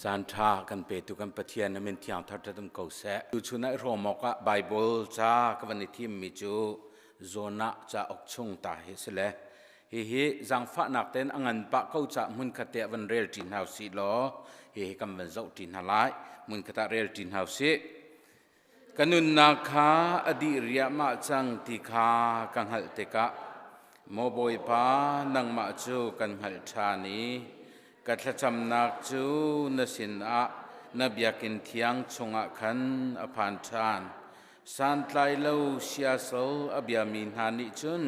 Caan ṭha kan petu kan Pathian na min thiang thar ṭhat um ko seh. Tuchun ah i hrawm awkah Baibal ca ka van i thimmi cu Jonah cauk chung ta hi a si le hihi zaangfahnak tein a ngan pah ko caah hmunkhat te ah van rel ṭi hna usih law hihi kan van zoh ṭi hna lai. Hmunkhat ah rel ṭi hna usih. Ka nunnak kha a dih riahmah cang ti kha ka hngalh tikah Maw Bawipa, nangmah cu kan hngalh ṭhan i ka thlacamnak cu na sinah na biakinn thiang chungah khan a phan ṭhan. Santlailo siasal a biami hna nih cun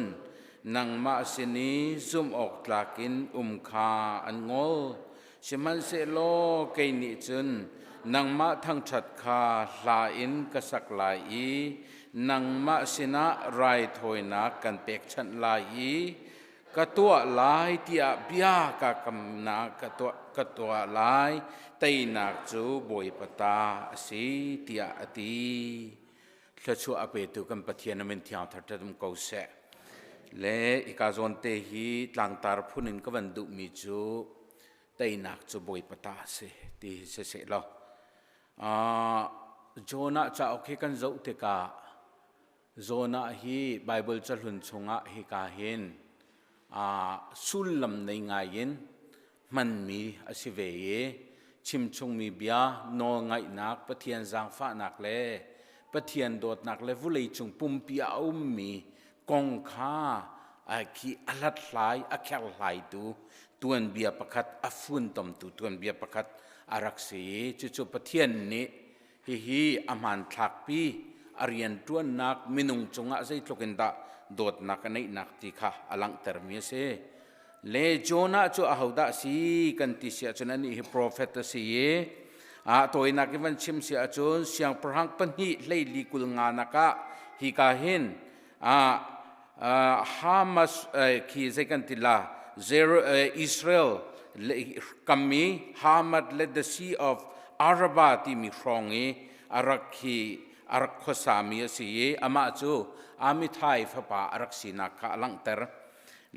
nangmah sin i zumh awk tlak in um kha an ngol. Sihmanhsehlaw kei nih cun nangmah thangṭhat kha hla in ka sak lai i nangmah sinah raithawinak kan pekchanh lai i ka tuah lai tiah bia ka kamnak ka tuah lai. Teinak cu Bawipa ta a si, tiah a ti. Thluachuah a petu kan Pathian a min thiang thar um ko seh. Le ika zawn te hi tlangtar phun in ka van duhmi cu teinak cu Bawipa ta a si ti hi si seh law. Jonah cauk hi kan zoh tikah Jonah hi Bible cahlun chungah hika hin sullam nei ngai in hmanmi a si ve i chimchungmi bia nawlngaihnak Pathian zaangfahnak le Pathian dawtnak le vawleicung pumpi ah a ummi kong kha khi a hlathlai a kherhlaitu tuanbia pakhat a funtomtu tuanbia pakhat a rak si i cucu Pathian nih hihi a hmanthlakpi a rianṭuannak minung cungah zeitluk in dah dawtnak a neihnak ti kha a langhtermi a si. Le Jonah cu ahodah a si kan ti si ahcun anih hi profet a si i a tawinak in van chim si ahcun siangpahrang pahnih hleili kul nga nak ah hika hin Hamas khi zei kan ti la Israel kammi Hamad le the Sea of Araba timi hrawng i a rak khi a rak khuasami a si i amah cu Amithai fapa a rak sinak kha a langhter.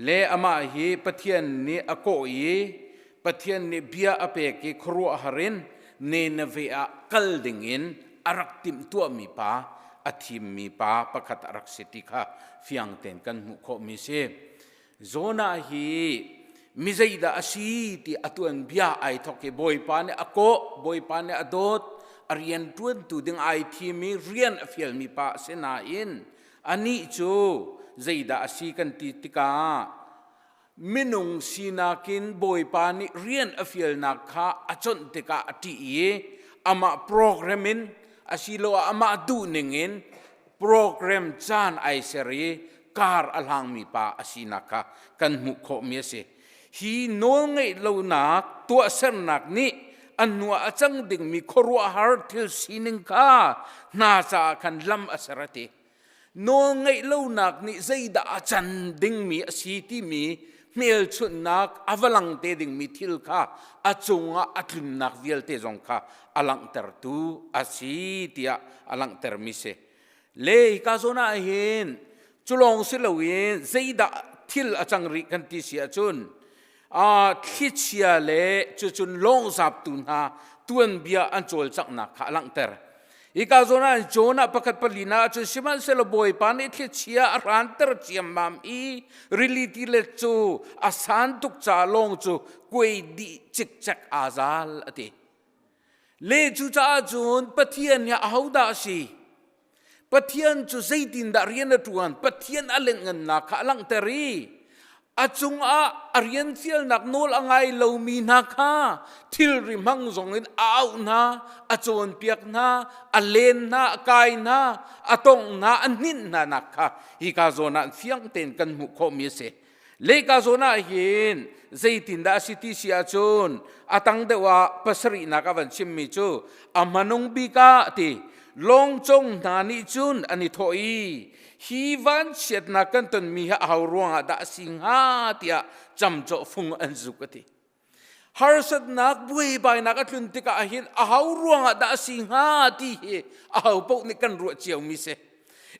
Le amah hi Pathian nih a kawh i Pathian nih bia a pek i khuaruahhar in Nineveh ah kal dingin a rak timhtuahmi pa a thimmi pa pakhat a rak si ti kha fiang tein kan hmuh khawhmi si. Jonah hi mi zeidah a si ti a tuanbia ai thawk i Bawipa nih a kawh, Bawipa nih a dawt, a rian ṭuantu ding ai thim i rian a fialmi pa a si nain anih cu zeidah a si kan ti tikah minung sinak in Bawipa nih rian a fialnak kha a conh tikah a ṭih i amah program in asiloah amah duhning in program caan ai ser i kar a hlangmi pa a sinak kha kan hmuh khawhmi a si. Hi nawlngeih lonak tuahsernak nih an hnuah a cang dingmi khuaruahhar thil sining kha hna caah khan lam a ser a ti. Nawlngeih lonak nih zeidah a can dingmi a si timi hmelchunhnak a va lang te dingmi thil kha a cungah a tlunnak vialte zong kha a langhtertu a si tiah a langhtermi si. Le hika zawn ah hin culawng si loin zeidah thil a cang rih kan ti si ahcun thlichia le cucun lawngzaptu hna tuanbia an cawlcanghnak kha a langhter. Hika zawn ah Jonah pakhat palina ahcun sihmanhsehlaw Bawipa nih thlichia a hranter ciammam i rili tilet cu a san tuk caah lawng cu kuai dih cikcek aa zal a ti. Le cucaah cun Pathian hi ahodah a si? Pathian cu zeitindah rian a ṭuan? Pathian a lengngannak kha a langhter i a cungah a rian fialnak nawl a ngai lomi hna kha thilri hmang zongin a auh hna, a cawnpiak hna, a len hna, a kai hna, a tongh hna, a hninh hna nak kha hika zawn ah fiang tein kan hmuh khawhmi a si. Lehka zawn ah hin zeitindah a si ti si ahcun a tang deuh ah pasarihnak a van chimmi cu a hmanung bik ah ti lawngcong hna nih cun an i thawh i hi vanchiatnak kan tonmi hi aho ruangah dah a si hnga tiah camcawh fung an zuk a ti. Harsatnak buaibainak a tlun tikah hin aho ruangah dah a si hnga ti hi aho paoh nih kan ruah ciomi si.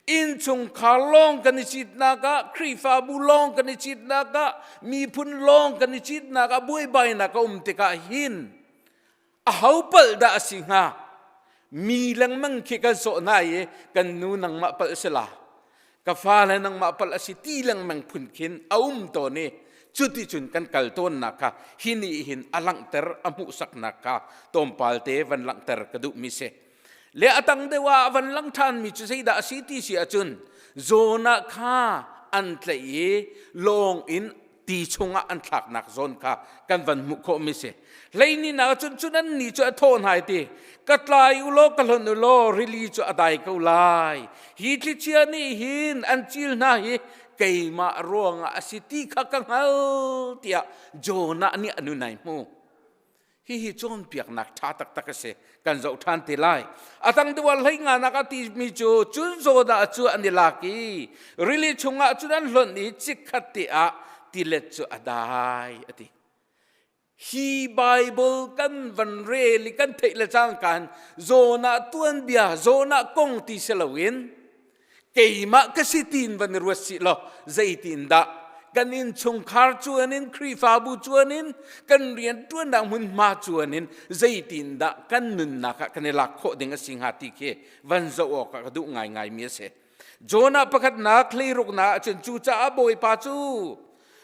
Innchungkhar lawng kan i citnak ah, Khrihfabu lawng kan i citnak ah, miphun lawng kan i citnak ah buaibainak a um tikah hin Aho palh dah a si hnga? Mi lengmang khi kan sawh hna i kan nu nangmah palh si la, ka fale nangmah palh a si ti lengmang phun khin a um tawn i cuticun kan kal tawnnak kha hi nih hin a langhter a hmuhsaknak kha tlawmpal te van langhter ka duhmi si. Le a tang deuh ah a van lang ṭhanmi cu zeidah a si ti si ahcun Jonah kha an tlaih i lawng in ti chungah an thlaknak zawn kha kan van hmuh khawhmi si. Hleini nak cun cun an ni cu a thawh hna i ti ka tlai u law ka hlonh u law rili cu a dai ko lai. Hi thlichia nih hin an cil hna hi keimah ruangah a si ti kha ka hngal tiah Jonah nih a nun ai hmu. Hihi cawnpiaknak ṭha taktak a si. Kan zoh ṭhan te lai. A tang deuh ah hlei nganak a timi cu cun Jonah cu an i lak i rili chungah cun an hlonh i chikkhat te ah tilet cu a dai a ti. Hi Bible kan van rel i kan theih le cangka Jonah tuanbia, Jonah kong ti si loin keimah ka si tiin van i ruat sih law zeitin dah kan innchungkhar cuan in Khrihfabu cuan in kan rian ṭuannak hmunhma cuan in zeitin dah kan nunnak ah kan i lak khawh ding a si hnga ti khi van zoh awk ah ka duh ngaingaimi a si. Jonah pakhatnak hleiruknak ahcun cucaah Bawipa cu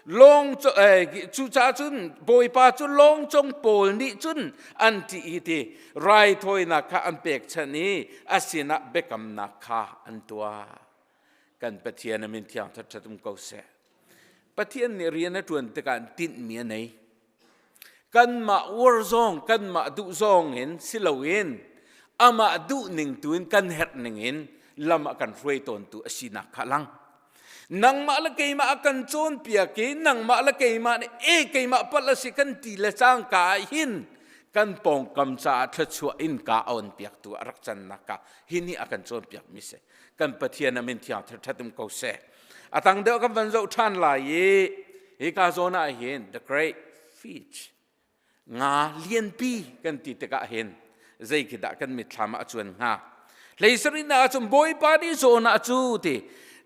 lawng cucaah cun Bawipa cu lawngcong pawl nih cun an ṭih i ti raithawinak kha an pekchanh i a sinah biakamnak kha an tuah. Kan Pathian a min thiang ṭhatṭhat um ko seh. Pathian nih rian a ṭuan tikah tinhmi a nei. Kanmah uar zong, kanmah duh zong in si loin amah duh ning tu in kan herh ning in lam a kan hruai tawntu a sinak kha lang. Nangmah le keimah a kan cawnpiak i nangmah le keimah nih e keimah palh a si kan ti le cangka ah hin kan pawngkam caah thluachuah in ka a piaktu a rak cannak ka hi nih a kan cawnpiak mi si. Kan Pathian a min thiang ṭhat um ko seh. A tang deuh kan van zoh ṭhan lai i hika zawn ah hin the great fish nga lianpi kan ti tikah hin zei khi dah kan mitthlam ah a cuan hnga hleisarih ah cun bawipa nih zawn ah cu ti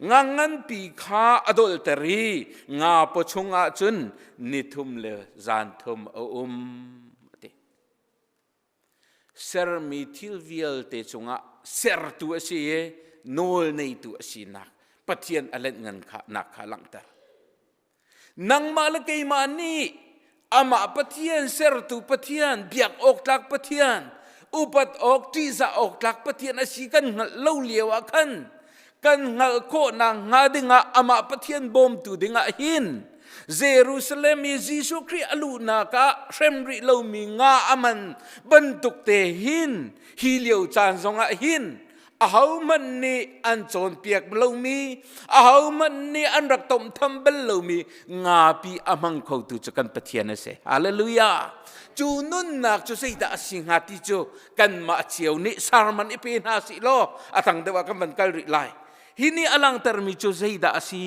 nga nganpi kha a dolter i nga paw chungah cun nithum le zan thum a um ti sermi thil vialte cungah sertu a si i nawl neitu a sinak Pathian a lenh ngan kha nak kha langhter Nangmah le keimah nih amah Pathian sertu Pathian biak awk tlak Pathian upat awk ṭihzah awk tlak Pathian a si kan hngalh lo lio ah khan kan hngalh khawhnak hnga dingah amah Pathian bawmtu dingah hin Jerusalem i Jesuh Khrih a luhnak ah hrem rih lomi nga a man bantuk te hin hi lio caan zongah hin ahohmanh nih an cawnpiak lomi ahohmanh nih an rak tomhtham bal lomi ngapi a hmang khotu cu kan Pathian a si hallelujah cu nunnak cu zeidah a si hnga ti cu kanmah cio nih sarman i pe hna sih law a tang deuh ah kan van kal rih lai hi nih a langhtermi cu zeidah a si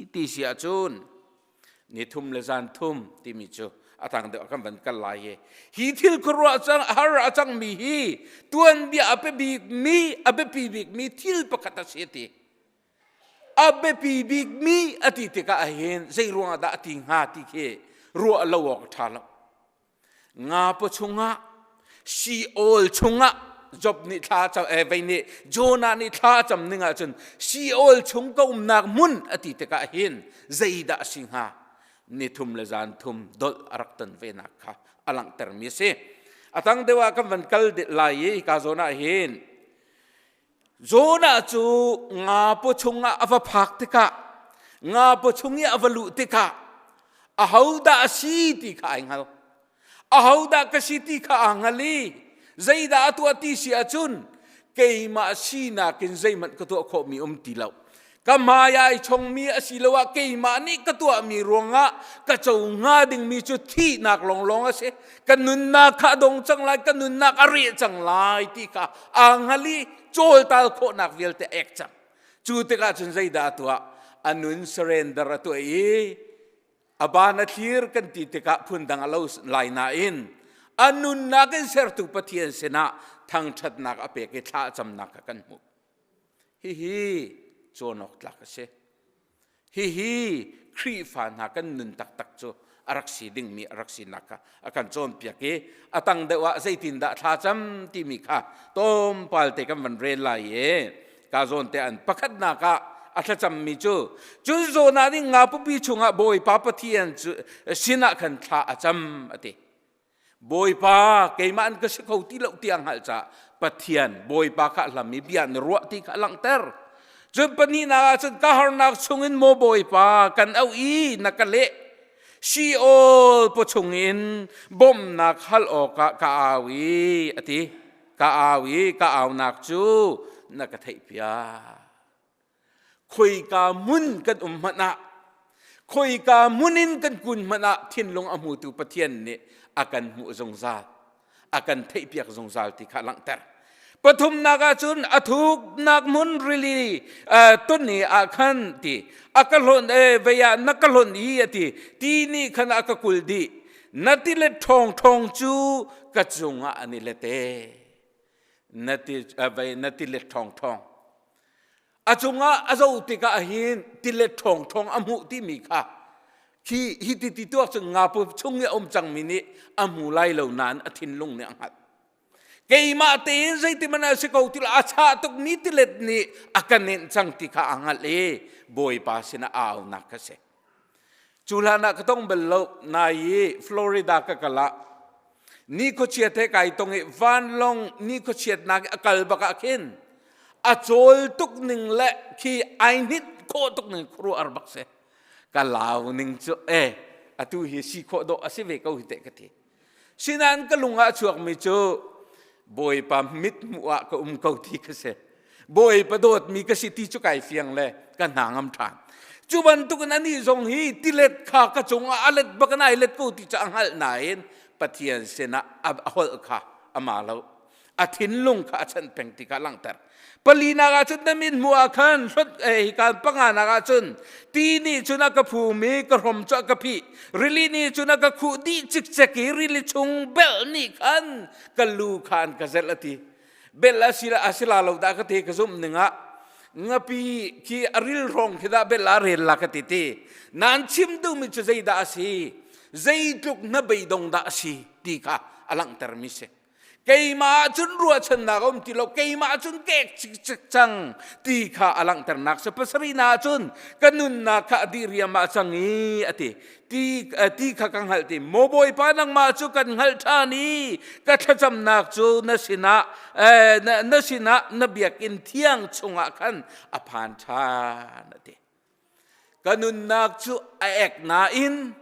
ti si ahcun ni thum le zan thum timi cu a tang deuh kan van kal lai hi hi thil khuaruah cang har a cangmi hi tuanbia a biapi mi a biapi bik mi thil pakhat a si ti a biapi bik mi a ti tikah hin zei ruangah dah a ti hnga ti khi ruah lo awk a ṭha lo Nga paw chungah Sheol chungah Job nih thla cam eh vei nih Jonah nih thla cam ning ahcun Sheol chung ka umnak hmun a ti tikah hin zeidah a si hnga ni thum le zan thum dolh a rak ton ve nak kha a langhter mi a si a tang deuh ah kan van kal lai i hika zawn ah hin Jonah cu nga paw chungah a va phak tikah nga paw chung i a va luh tikah ahodah a si ti kha ai hngal. Ahodah ka si ti kha aa hngal i zeidah a tuah ti si ahcun keimah sinak in zeihmanh ka tuah khawhmi um ti lo. Ka hmai ai chongmi asiloah keimah nih ka tuahmi ruangah ka co hnga dingmi cu thihnak lawnglawng a si. Ka nunnak kha a dong cang lai, ka nunnak a reh cang lai ti kha aa hngal i cawltal khawhnak vialte a ek cang. Cu tikah cun zeidah a tuah? A nun surrender a tuah i a ban a thlir kan ti tikah phundang a lo lai nain a nunnak in sertu Pathian sinah thangṭhatnak a pek i thla a camnak kha kan hmuh. Hihi cawn awk tlak a si. Hihi Khrihfa hna kan nun taktak cu a rak si dingmi a rak sinak kha a kan cawnpiak i a tang deuh ah zeitindah thlacam timi kha tlawmpal te kan van rel lai i ka zawn te an pakhatnak ah a thlacammi cu cun zawn ah nih nga pupi chungah Bawipa Pathian cu sinah khan thla a cam a ti. Bawipa keimah an ka si kho ti lo tiang hngalh caah Pathian Bawipa kha hlam i bia na ruah ti kha a langhter. Cun pahnihnak ah cun ka harnak chungin maw Bawipa kan auh i na ka leh. Sheol pawchung in bawmhnak hal awkah ka au i a ti. Ka au i ka aunak cu na ka theihpiak. Khoika hmun kan um hmanh ah, khoika hmun in kan kun hmanh ah thinlung a hmutu Pathian nih a kan hmuh zungzal. A kan theihpiak zungzal ti kha langhter. Pathumnak ah cun a thuknak hmun rili tuni ah khan ti a ka hlonh e vei ah na ka hlonh i a ti ti nih khan a ka kul dih na tilet ṭhawng ṭhawng cu ka cungah an i let e na ti vei na tilet ṭhawng ṭhawng a cungah a zo tikah hin tilet ṭhawng ṭhawng a hmuh timi kha khi hi ti ti tuak cun ngapu chung i a um cangmi nih a hmu lai lo nain a thinlung nih a hngalh Keimah tein zeitiman a si ko ti a chah tukmi tilet nih a ka nenh cang ti kha a hngalh i Bawipa sinah a aunak ka si. Cu hlan ah ka tong bal lo nai i Florida ka kal ah ni khuachiat he kai tong i vanlawng ni khuachiatnak a kal bak ah khin a cawl tuk ning le khi ai hnit khawh tuk ning khuaruah ar bak si. Ka lau ning cu e atu hi si khawh dawh a si ve ko hi teh ka ti. Sinain ka lung ah a chuakmi cu Bawipa mit hmuh ah ka um ko ti ka si. Bawipa dawtmi ka si ti cu kai fiang le ka hna ngam ṭhan. Cu bantukin anih zong hi tilet kha ka cungah a let bak in ai let ko ti cu a hngalh nain Pathian sinah a holh kha a ma lo. A thinlung kha a chanh peng ti kha langhter. Palinak ah cun na min hmuh ah khan hlot eh, hi panganak ah cun ti nih cun a ka phum i ka hrom cu a ka phih rili nih cun a ka khuh dih cikcek i rili chung belh nih khan ka lu kha an ka zelh a ti belh a si a si la lo dah ka ti ka zumh ning ah ngapi khi a ril hrawng khi dah belh a rel la ka ti ti nan chim duhmi cu zeidah a si zeitluk na beidong dah a si ti kha a langhter mi si Keimah ah cun ruahchannak a um ti lo, keimah ah cun kek cikcek cang ti kha a langhternak si. Pasarihnak ah cun ka nunnak kha a dih riam ah cang i a ti. Ti, ti kha ka hngalh ti. Maw Bawipa nangmah cu kan hngalh ṭhan i ka thlacamnak cu na sinah eh, na, na sinah na biakinn thiang chungah khan a phan ṭhan a ti. Ka nunnak cu a ek nain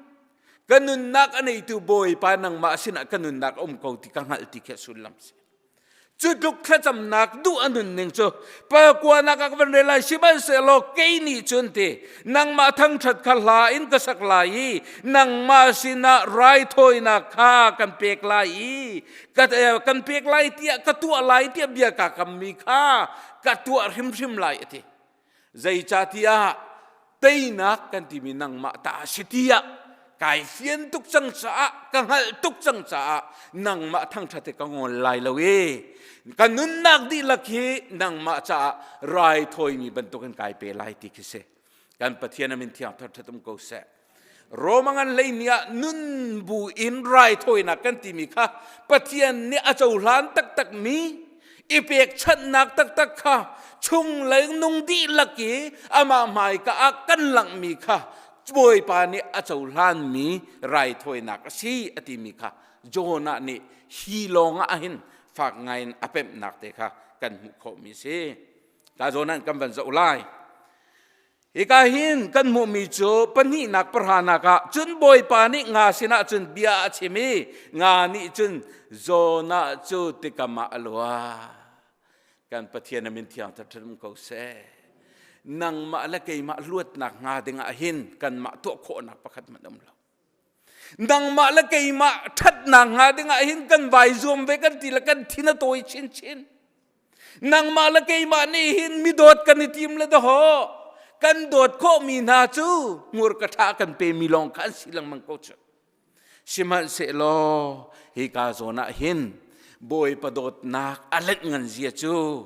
ka nunnak a neitu Bawipa nangmah sinah ka nunnak a um ko ti ka hngalh ti khi a sullam si. Cu tluk thlacamnak duh a nunning cu pakuanak ah ka van rel lai sihmanhsehlaw kei nih cun ti nangmah thangṭhat kha hla in ka sak lai i nangmah sinah raithawinak kha kan pek lai i kan pek lai tiah ka tuah lai tiah bia kaa kammi kha ka tuah hrimhrim lai a ti. Zeicahtiah teinak kan timi nangmah ta a si tiah kai fian tuk cang caah ka hngalh tuk cang caah nangmah thangṭhat hi ka ngol lai lo i ka nunnak dihlak hi nangmah caah raithawimi bantukin kai pe lai ti khi si. Kan Pathian a min thiang thar um ko seh. Roma ngan hleihnih ah nun bu in raithawinak kan timi kha Pathian nih a cohlan taktakmi i pekchanhnak taktak kha chunglei nung dihlak i amah hmaika ah kan langhmi kha Bawipa nih a cohlanmi raithawinak a si a timi kha Jonah nih hi lawng ah hin fak ngaiin a pemhnak te kha kan hmuh khawhmi a si. Ka Jonah kan van zoh lai. Hika hin kan hmuhmi cu pahnihnak pahranak ah cun Bawipa nih nga sinah cun bia a chim i nga nih cun Jonah cu tikam ah a lua. Kan Pathian a min thiang ṭhaṭhat um ko seh. Nangmah le keimah luatnak hnga dingah hin kanmah tuah khawhnak pakhat hmanh um lo. Nangmah le keimah ṭhatnak hnga dingah hin kan vai zuam ve kan ti le kan thin a tawi chinchin. Nangmah le keimah nih hin midawt kan i tim le dawh kan dawt khawhmi hna cu hmurka ṭha kan pemi lawng kha an si lengmang ko cu. Sihmanhsehlaw hika zawn ah hin Bawipa dawtnak a let ngan zia cu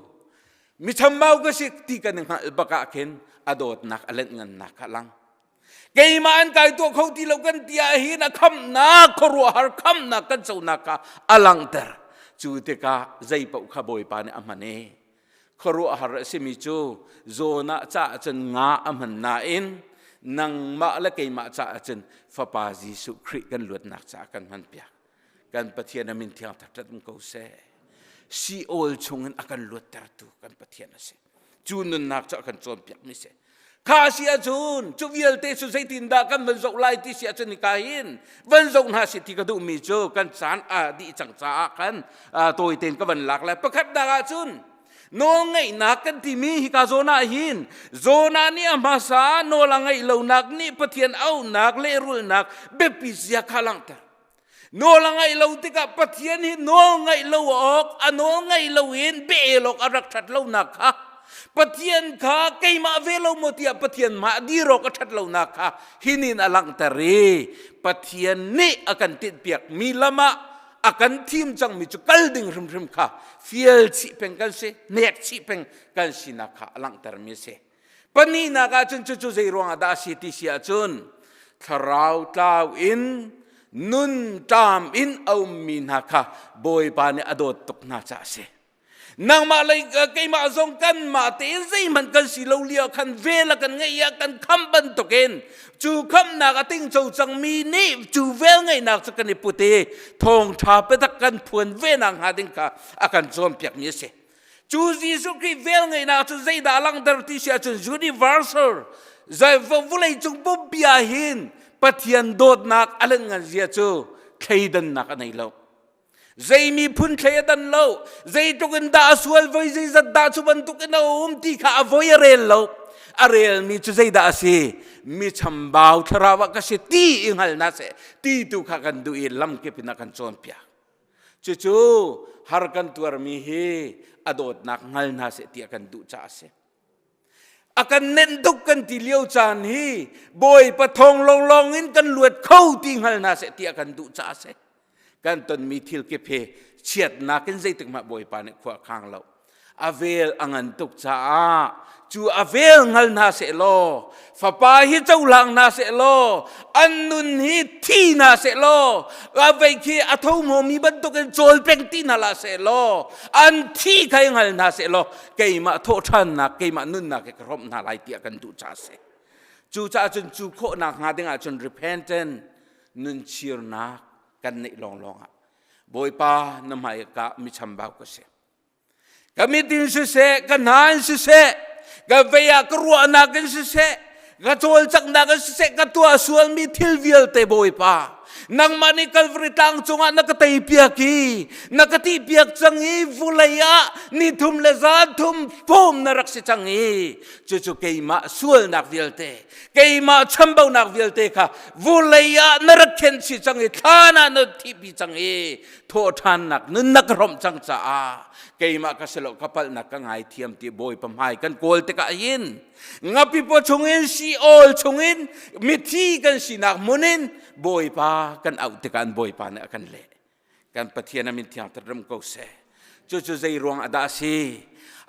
mi chambau ka si ti kan i hngalh bak ah khin a dawtnak a let ngannak kha lang. Keimah an kai tuah kho ti lo kan ti ah hin a khamnak khuaruahhar khamnak kan conak kha a langhter. Cu tikah zei paoh kha Bawipa nih a hman i khuaruahhar a simi cu Jonah caah cun nga a hman nain nangmah le keimah caah cun Fapa Jesuh Khrih kan luatnak caah kan hmanpiak. Kan Pathian a min thiang thangṭhat um ko seh. Sheol chungin a kan luattertu kan Pathian a si. Cu nunnak cu a kan cawnpiakmi si. Kha si ahcun cu vialte cu zeitindah kan van zoh lai ti si ahcun hika hin van zoh hna si ti ka duhmi cu kan caan a dih cang caah khan tawi tein ka van lak lai. Pakhatnak ahcun nawlngeihnak kan timi hika zawn ah hin Jonah nih a hmasa nawl a ngeih lonak nih Pathian auhnak lehrulhnak biapi zia kha langhter. Nawl a ngaih lo tikah Pathian hi nawl ngaih lo awk, a nawl ngaih loin bia awk a rak ṭhat lonak kha Pathian kha keimah ve lo maw tiah Pathian mah dir awk a ṭhat lonak kha hinin a langhter i Pathian nih a kan tinhpiakmi lam ah a kan thim cangmi cu kal ding hrimhrim kha fial chih peng kan si, hnek chih peng kan sinak kha a langhtermi a si. Pahnihnak ah cun cucu zei ruangah dah a si ti si ahcun thlarau tlau in nun ṭam in a ummi hna kha Bawipa nih a dawt tuk hna caah a si. Nangmah lei keimah zong kanmah tein zeihmanh kan si lo lio khan vel a kan ngeih ah kan khamh bantukin cu khamhnak a tingco cangmi nih cu vel ngeihnak cu kan i put i thawngṭha biatak kan phuan ve nak hnga ding kha a kan cawnpiakmi a si. Cu Jesuh Khrih velngeihnak cu zeidah a langhter ti si ahcun universal vawlei cung pumpi ah hin Pathian dawtnak a lengngan zia cu thleidannak a nei lo. Zei miphun thlei a dan lo, zeitluk in dah a sual voi zeizat dah cu bantuk in a um ti kha a voi a rel lo. A relmi cu zeidah a si? Mi chambau thlarau ah ka si ti i hngal na seh ti tu kha kan duh i lamkip in a kan cawnpiak. Cucu har kan tuarmi hi a dawtnak hngal hna seh ti a kan duh caah a si. A kan nenh tuk kan ti lio caan hi Bawipa thawng lawnglawng in kan luat kho ti hngal hna seh ti a kan duh caah a si. Kan tonmi thil kip hi chiatnak in zeitik hmah Bawipa nih khua a khang lo. A vel a ngan tuk caah cu a vel hngal hna seh law fapa hi cohlang hna seh law an nun hi thi hna seh law a vei khi a tho hmawmi bantukin cawl peng ti hna la seh law an thi kha i hngal hna seh law keimah thawhṭhannak keimah nunnak hi ka hrawmh hna lai tiah kan duh caah a si. Cucaah cun cu khawhnak hnga ding ahcun repentant nunchirnak kan neih lawnglawng ah Bawipa na hmai ka mi chambau ka si. Ka mit in siseh, ka hna in siseh, ka vei ah ka ruahnak in siseh, ka cawlcanghnak in siseh, ka tuah sualmi thil vialte Bawipa, nangmah nih Kalvari tlang cungah na ka tei piak i na ka ti piak cang i vulei ah ni thum le zan thum fom na rak si cang i cucu keimah sualnak vialte keimah chambaunak vialte kha vulei ah na rak khen si cang i thlan ah na thihpi cang i thawhṭhannak nunnak ka hrawmh cang caah keimah ka si lo ka palhnak ka ngaithiam ti Bawipa hmai kan kawl tikah hin ngapi paw chungin Sheol chungin mithi kan sinak hmun in Bawipa kan auh tikah an Bawipa nih a kan leh. Kan Pathian a min thiang ram ko seh. Cucu zei ruang ah dah a si?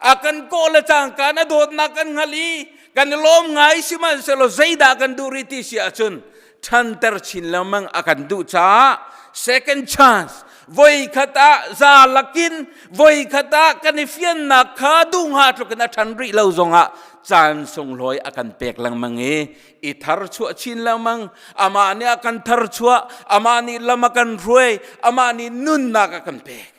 A kan kawh le cangka na dawtnak kan hngalh i kan i lawm ngai sihmanhsehlaw zeidah kan duh rih ti si ahcun ṭhanter chin lengmang a kan duh caah second chance voikhat ah za lakin voikhat ah kan i fiannak kha duh hnga tluk in a ṭhan rih lo zongah caan sunglawi a kan pek lengmang i i thar chuah chin lengmang. Amah nih a kan thar chuah, amah nih lam a kan hruai, amah nih nunnak a kan pek.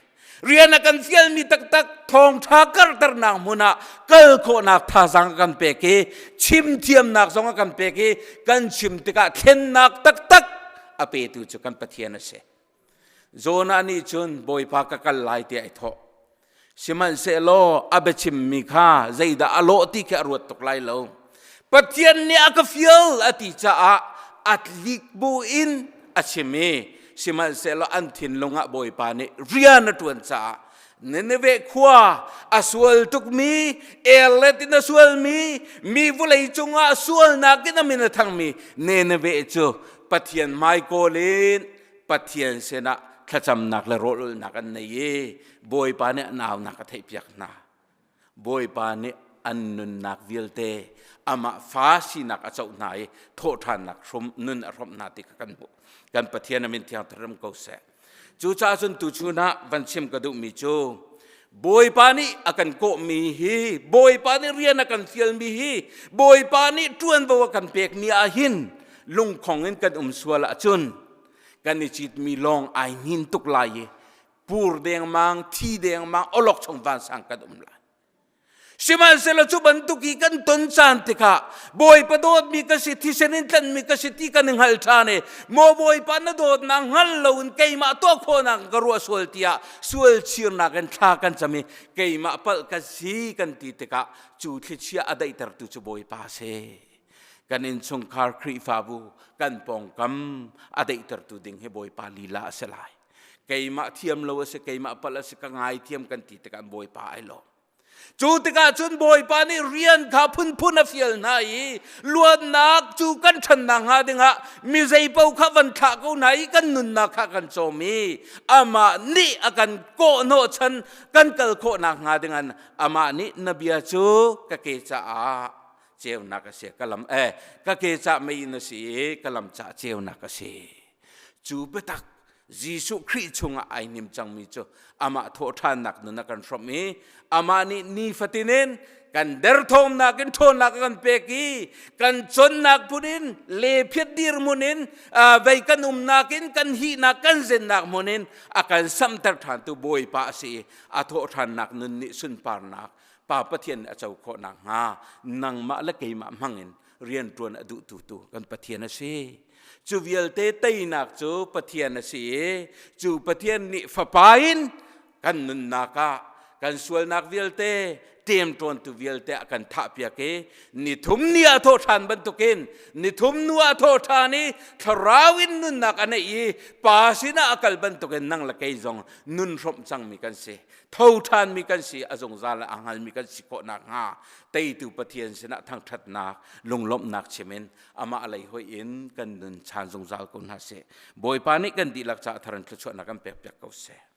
Rian a kan fialmi taktak thawngṭha karhternak hmun ah kal khawhnak thazaang a kan pek i chim thiamnak zong a kan pek i kan chim tikah thlennak taktak a petu cu kan Pathian a si. Jonah nih cun Bawipa ka kal lai tiah ai thawh. Sihmanhsehlaw a biachimmi kha zeidah a lawh ti khi a ruat tuk lai lo. Pathian nih a ka fial a ti caah a tlik bu in a chim i sihmanhsehlaw an thinlung ah Bawipa nih rian a ṭuan caah Nineveh khua a sual tukmi erlet in a sualmi mi vawlei cungah sualnak in a min a thangmi Nineveh cu Pathian hmaikawl in Pathian sinah thlacamnak le rawlulnak an nei i Bawipa nih an aunak a theihpiak hna. Bawipa nih. An nunnak vialte amah fa sinak a coh hna i thawhṭhannak hrum nun a hrawmh hna ti kha kan hmuh. Kan Pathian a min thiang tharam ko seh. Cucaah cun tuchun ah van chim ka duhmi cu Bawipa nih a kan kawhmi hi, Bawipa nih rian a kan fialmi hi, Bawipa nih ṭuanvo a kan pekmi ah hin lungkhong in kan um sual ahcun kan i citmi lawng ai hnin tuk lai i pur dengmang, thi dengmang, awlokchong vansang kan um lai. Sihmanhsehlaw cu bantuk i kan ton caan tikah Bawipa dawtmi ka si, thisen in tlanhmi ka si ti kan i hngal ṭhan i maw Bawipa na dawtnak hngal loin keimah tuah khawhnak ka ruah sual tiah sual chirnak in thla kan cam i keimah palh ka si kan ti tikah cu thlichia a daihtertu cu Bawipa a si. Kan innchungkhar Khrihfabu kan pawngkam a daihtertu ding hi Bawipa lila a si lai. Keimah thiam lo a si, keimah palh a si, ka ngaithiam kan ti tikah Bawipa ai lawm. Cu tikah cun Bawipa nih rian kha phunphun a fial hna i luatnak cu kan ṭhannak hnga dingah mi zeipaoh kha van thlah ko hna i kan nunnak kha kan cawm i amah nih a kan kawhhnawhchan kan kal khawhnak hnga dingah amah nih na bia cu ka ke caah ceunak a si, ka lam ka ke cah mei in a si i ka lam cah ceunak a si. Cu biatak Jesuh Khrih chungah ai hnim cangmi cu amah thawhṭhannak nun a kan hrawmh i amah nih nifatin in kan derthawmnak in ṭhawnnak a kan pek i kan connak phun in lephiat dirhmun in vei kan umnak in kan hihnak kan zennak hmun in a kan samter ṭhantu Bawipa a si i a thawhṭhannak nun nih sunparnak Pa Pathian nih a co khawh nakhnga nangmah le keimah hmangin rianṭuan a duhtu tu kan Pathian a si. Cu vialte teinak cu Pathian a si i cu Pathian nih Fapa in kan nunnak ah kan sualnak vialte ṭemṭawntu vialte a kan thahpiak i nithum ni ah thawh ṭhan bantukin nithum nu ah thawh ṭhan i thlarau in nunnak a neih i Pa sinah a kal bantukin nang le kei zong nun hrawmh cangmi kan si. Tho ṭhanmi kan si, a zungzal a hngalmi kan si khawh nakhnga teitu Pathian sinah thangṭhatnak, lunglawmhnak chim in amah lei hoih in kan nun chan zungzal ko hna seh. Bawipa nih kan dihlak caah thar in thluachuahnak kan pekpiak ko seh.